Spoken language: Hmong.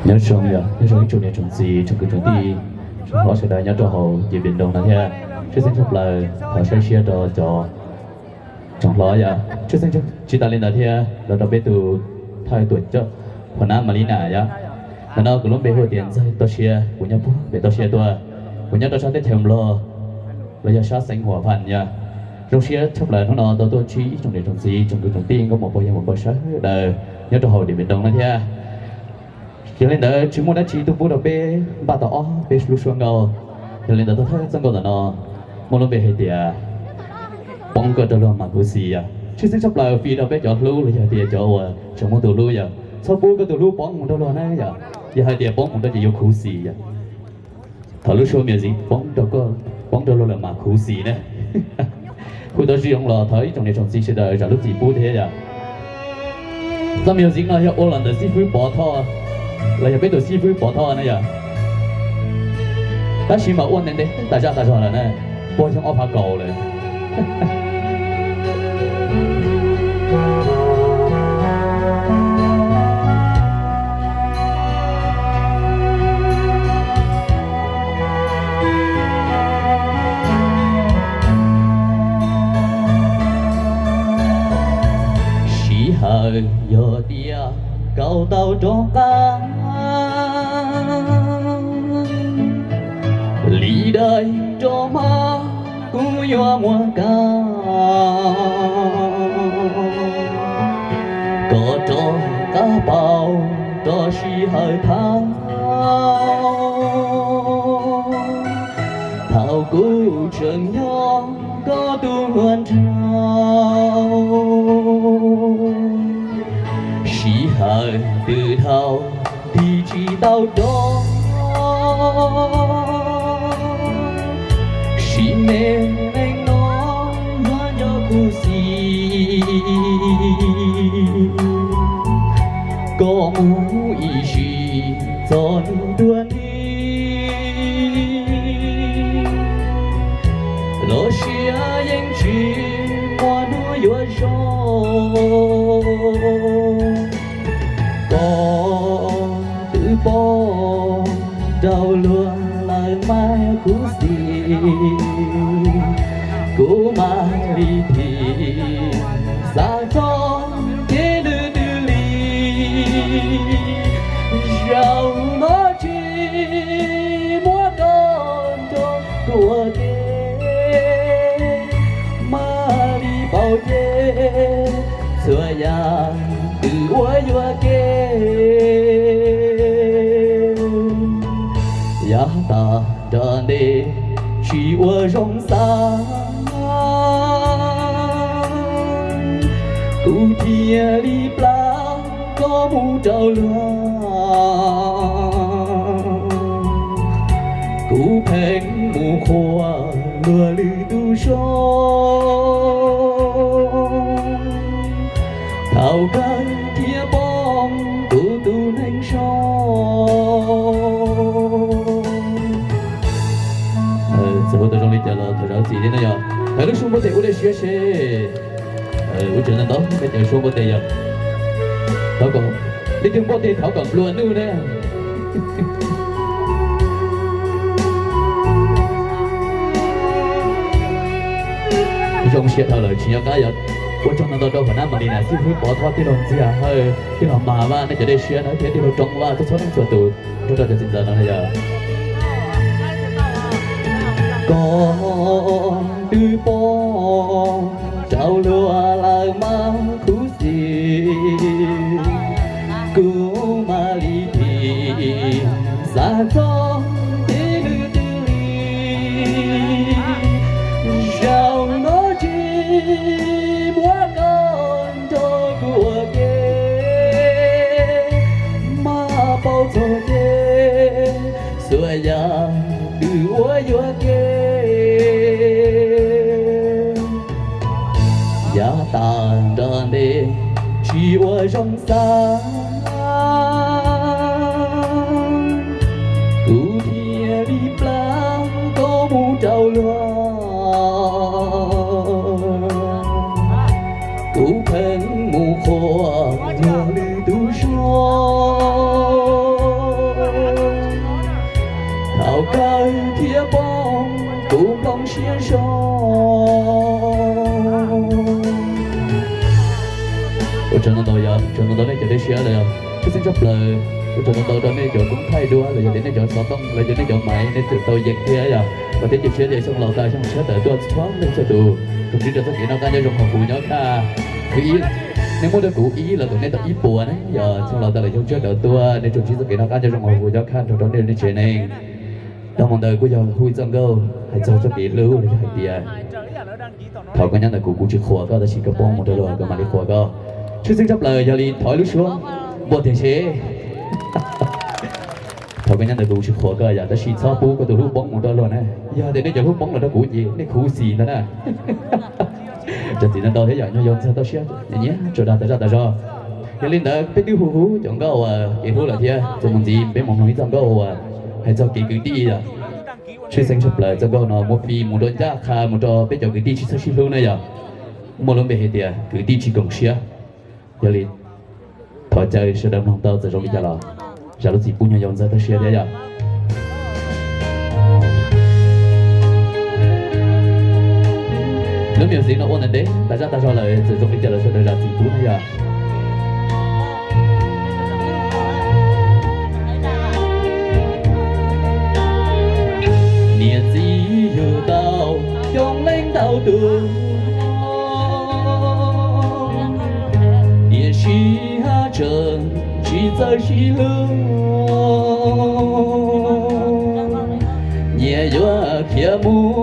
Nyob zoo, nyob zoo ib tsoom niam tsoom txiv tsoom kwv tsoom tij, tsoom hlob sawv daws nyob rau hauv Điện Biên Đông no thiab. Tshwj xeeb tshaj plaws thov saib siab rau cov tsoom hlob yom. Tshwj xeeb tsis tas li ntawd thiab los rau peb tus thawj tuam coj Huas Nab Mas Li Nas yom. Ntawm no kuv lub npe hu tias Ntxawg Toj Siab, kuv nyob puag pem Toj Siab tuaj. Kuv nyob rau sab teb chaws Nplog los yog sab xeev Huas Phas yom. Zoo siab tshaj plaws hnub no tau tuaj ntsib ib tsoom niam tsoom txiv tsoom kwv tsoom tij nkauj muam pog yawg muam pog sawv daws nyob rau hauv Điện Biên Đông no thiab. Yog li ntawd tsis muaj dab tsi tuaj pub rau peb npaj tau ob peb lub suab nkauj. Yog li ntawd thawj thawj txoj nkauj ntawm no muaj lub npe hais tias Poob koj rau luag mas khuv xim yom. Tshwj xeeb tshaj plaws fij rau peb cov hlub los yog tias cov uas tseem muaj tus hlub yom. Txhob pub koj tus hlub poob mus rau luag na yom. Yog hais tias poob mus rau ces yuav khuv xim yom. Thov lub suab music poob rau koj, poob rau luag lawm mas khuv xim na. Hu tau zoo los thov ib tsoom niam tsoom txiv sawv daws zam lub txim pub thiab yom. Txoj music no yog ua los ntawm xib fwb Pov Thoj, los yog peb tus xib fwb Pov Thoj na yom. Tab sis mas ua ntev ntev tas zaj tas zog lawm na, puag xyoo ob phav kaum lawm. Sij hawm yog tias koj tau rov qab, li dais rov hmab kuv yuav muab koj, koj rov qab pauv rau sij hawm thab. Thaum kuv tseem nyob koj tus hluas nraug, sij hawm twb dhau tig tsis tau rov, sim neej neej no yuav nco khuv xim. Koj mus ib sim txog hnub tuag ntxiv, los sia yeej tsis muaj hnub yuav zoo. Koj twb poob rau luag lawm mas khuv xim, kuv mam li thim xav txog kev lwm twg li. Zaum no tsis muab koj nrog kuv ua ke, mam li pauv ceg txhua yam twb ua yuam kev. Yav tas nram ntej tsis ua zoo xav, kuv thiaj li plam koj mus rau luag. Kuv pheej mus qhuas luag lwm tus zoo, thaum kawg thiaj poob kuv tus neeg zoo. Txawm hu tau zoo li cas los thov zam txim thiab na yom. Hais lub suab npuaj tes ua dej siab seb. Ua tsev ntau ntau peb cov suab npuaj tes yom. Thov kom, leej twg npuaj tes thov kom nplua nuj na. Zoo siab dhau lawm tsis nco qab yog ua tsaug ntau ntau rau Huas Nab Mas Li Nas xib hwb Pov Thoj tij laug Ntxhias Hawj tij laug Mas Vaj nej cov dej siab no thiab tij laug Roob Vaj txhua txhua leej txhua tus nrog rau cov txiv ntxawm no na yom. Koj twb poob rau luag lawm mas khuv xim, kuv mam li thim xav txog kev lwm twg li. Zaum no tsis muab koj nrog kuv ua ke, mam pauv txog ceg txhua yam twb ua yuam kev. Yav tas nram ntej tsis ua zoo xav, kuv thiaj li plam koj mus rau luag. Kuv pheej mus qhuas Yog lwm tus zog, thaum kawg thiaj poob kuv nplooj siab zog. Ua tsaug ntau ntau yog, tsaug ntau ntau nej cov dej siab los yog tshwj xeeb tshaj plaws. Ua tsaug ntau ntau rau nej cov koob thaij duab los yog tias nej cov xov tooj los yog nej cov maiv nej tau yeem thiab yog. Vam thiab cia siab tias xyoo laus tas xyoo tshiab tawm tuaj txhua leej txhua tus tsuas ntsib rau txoj kev noj qab nyob zoo hauv kuv nyob khaj. Ib, nej muab rau kuv ib los kom nej tau ib puas na, yog xyoo laus tas lawm xyoo tshiab tawm tuaj nej tsuas ntsib txoj kev noj qab nyob zoo hauv kuv nyob khaj nrog rau nej lub neej tsev neeg. Tag mus ntawd kuj yog hu ib txoj nkauj hais txog txoj kev hlub los yog hais tias thov koj nyob ntawm kuv, kuv tsis qhuas koj tab sis koj poob mus rau luag koj mam li qhuas koj. Tshwj xeeb tshaj plaws yog li thov ib lub suab npuaj tiag seb. Thov koj nyob ntawm kuv, kuv tsis qhuas koj yom, tab sis txhob pub koj tus hlub poob mus rau luag na. Yog tias nej cov hlub poob los rau kuv ces nej khuv xim ntag na. Cov txiv ntau ntau thiab yom, nyob yau ntxawg tau siab nyiam tso dag tas zaj tas zog. Yog li ntawd peb twb hu hu cov nkauj uas kev hlub lawm thiab, txuas mus ntxiv peb mus mloog ib txoj nkauj uas hais txog kev kwv tij yom. Tshwj xeeb tshaj plaws txoj nkauj no muab fij mus rau ncaj qha mus rau peb cov kwv tij tsis txawj sib hlub na yom. Muaj lub npe hais tias kwv tij tsis koom siab. Yog li thov caw sawv daws mloog tau txawm zoo li cas los zam lub txim pub nyob yau ntxawg tau siab thiab yom. Lub music no ua ntev ntev tas zaj tas zog lawm txawm zoo li cas los sawv daws zam txim pub na yom. Niam txiv yug tau xyoo leej ntau tus, tiam sis haj tseem tsis txawj sib hlub. Nyias yuav khiav mus